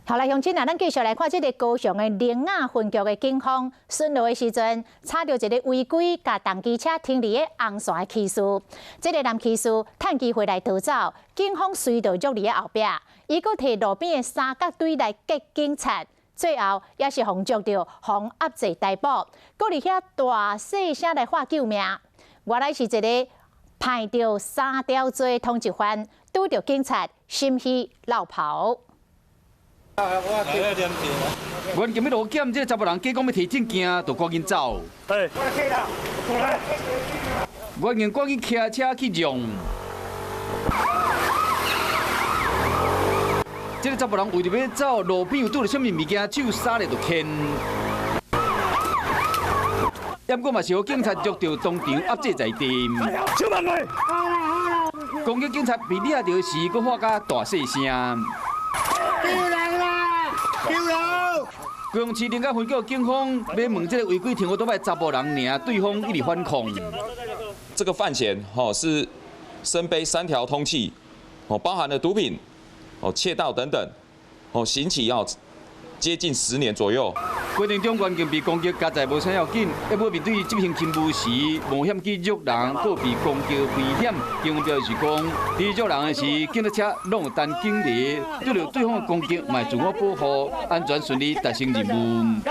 好來，鄉親啊，咱繼續來看這个高雄的苓雅分局的警方巡邏的時陣，查著一个違規共重機車停佇咧紅線的騎士。這个男騎士趁機會來逃走，警方隨著捉佇咧後壁，伊閣提路邊的三角錐來激警察，最後也是予捉著，予壓制逮捕，閣佇遐大細聲來喊救命。原來是一个判著三條罪通緝犯，拄著警察心虛落跑。阮今日路檢，這个查埔人假講欲提證件，就趕緊走。阮經趕緊騎車去讓。這个查埔人為著欲走，路邊有拄著啥物物件，手捎咧就牽。毋過嘛是予警察捉著，當場壓制在地。攻擊警察被掠著時，閣喊甲大細聲。救人啦！救人！高雄市苓雅分局警方欲問這个違規停歐多擺查埔人，爾對方一直反抗。這個犯嫌吼是身背三條通緝，哦包含了毒品、哦竊盜等等，哦刑期要接近10年左右。過程中，關鍵被攻擊，加在無啥要緊。一無面對執行勤務時，冒險去虐人，閣被攻擊危險。警方表示講，佇虐人的時，警察車攏有擔警力，對著對方的攻擊，嘛會自我保護，安全順利達成任務。